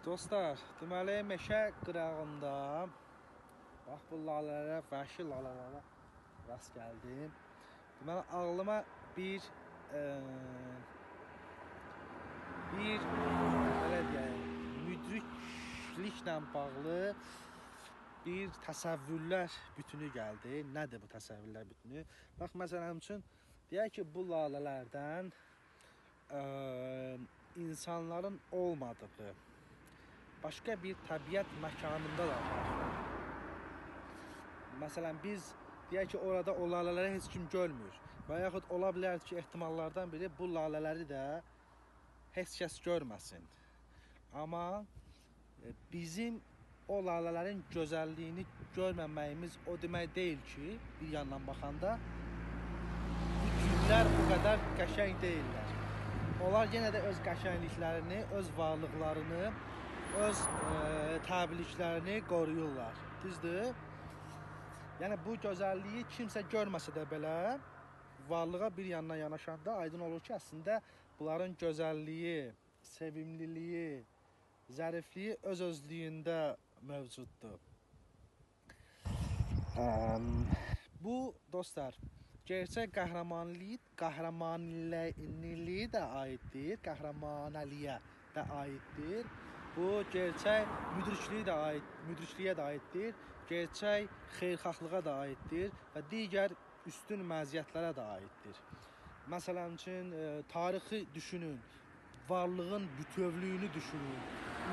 Dostlar, deməli meşə qırağında bax bu lalələrə, vəhşi lalələrə rast gəldim. Deməli ağlıma bir belə deyək, müdrikliklə bağlı bir təsəvvürlər bütünü gəldi. Nədir bu təsəvvürlər bütünü? Bax, məsələn üçün, deyək ki, bu lalələrdən insanların olmadığı başqa bir təbiət məkanında da var. Məsələn, biz deyək ki, orada o lalələri heç kim görmür. Və yaxud ola bilər ki, ehtimallardan biri bu lalələri də heç kəs görməsin. Amma bizim o lalələrin gözəlliyini görməməyimiz o demək deyil ki, bir yandan baxanda bu güllər bu qədər qəşəng deyillər. Onlar yenə də öz qəşəngliklərini, öz varlıqlarını, öz təbiliklərini qoruyurlar. Düzdür? Yəni bu gözəlliyi kimsə görməsə də belə varlığa bir yandan yanaşanda aydın olur ki, əslində bunların gözəlliyi, sevimliliyi, zərifliyi öz-özlüyündə mövcuddur. Bu dostlar, gerçək qəhrəmanliyə də aiddir, qəhrəmanəliyə də aiddir. Bu gerçək müdrikliyə də aiddir, gerçək xeyirxahlığa da aiddir və digər üstün məziyyətlərə də aiddir. Məsələn üçün, tarixi düşünün, varlığın bütövlüyünü düşünün,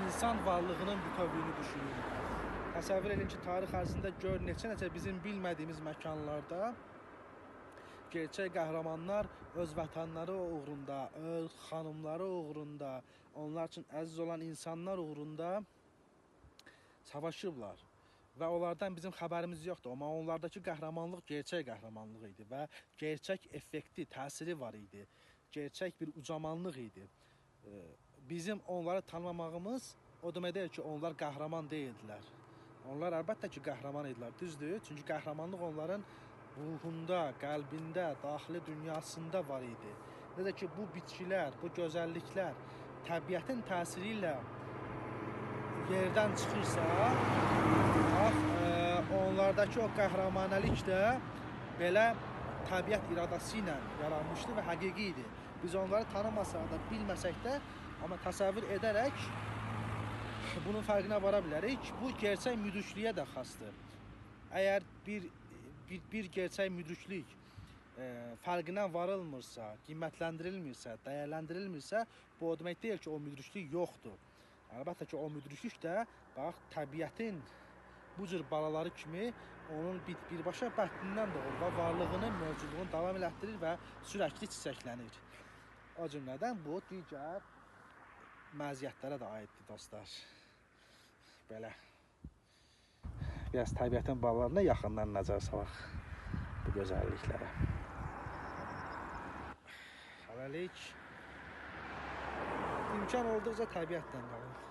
insan varlığının bütövlüyünü düşünün. Təsəvvür edin ki, tarix ərzində gör neçə-neçə bizim bilmədiyimiz məkanlarda gerçək qəhrəmanlar öz vətənləri uğrunda, öz xanımları uğrunda, onlar üçün əziz olan insanlar uğrunda savaşıblar. Və onlardan bizim xəbərimiz yoxdur. Amma onlardakı qəhrəmanlıq gerçək qəhrəmanlıq idi və gerçək effekti, təsiri var idi. Gerçək bir ucamanlıq idi. Bizim onları tanımamağımız o demək deyil ki, onlar qəhrəman deyildilər. Onlar əlbəttə ki, qəhrəman idilər, düzdür? Çünki qəhrəmanlıq onların ruhunda, qəlbində, daxili dünyasında var idi. Necə ki, bu bitkilər, bu gözəlliklər təbiətin təsiri ilə yerdən çıxırsa, bax, onlardakı o qəhrəmanəlik də belə təbiət iradəsi ilə yaranmışdı və həqiqi idi. Biz onları tanımasaq da, bilməsək də, amma təsəvvür edərək bunun fərqinə vara bilərik. Bu gerçək müdrikliyə də xasdır. Əgər bir gerçək müdriklik fərqinə varılmırsa, qiymətləndirilmirsə, dəyərləndirilmirsə, bu o demək deyil ki, o müdriklik yoxdur. Əlbəttə ki, o müdriklik də bax, təbiətin bu cür balaları kimi onun birbaşa bətnindən doğur və varlığını, mövcudluğunu davam elətdirir və sürəkli çiçəklənir. O cümlədən bu digər məziyyətlərə də aiddir, dostlar. Belə. Biraz təbiətin balalarına yaxından nəzər salaq bu gözəlliklərə. Hələlik imkan olduqca təbiətlə qalın.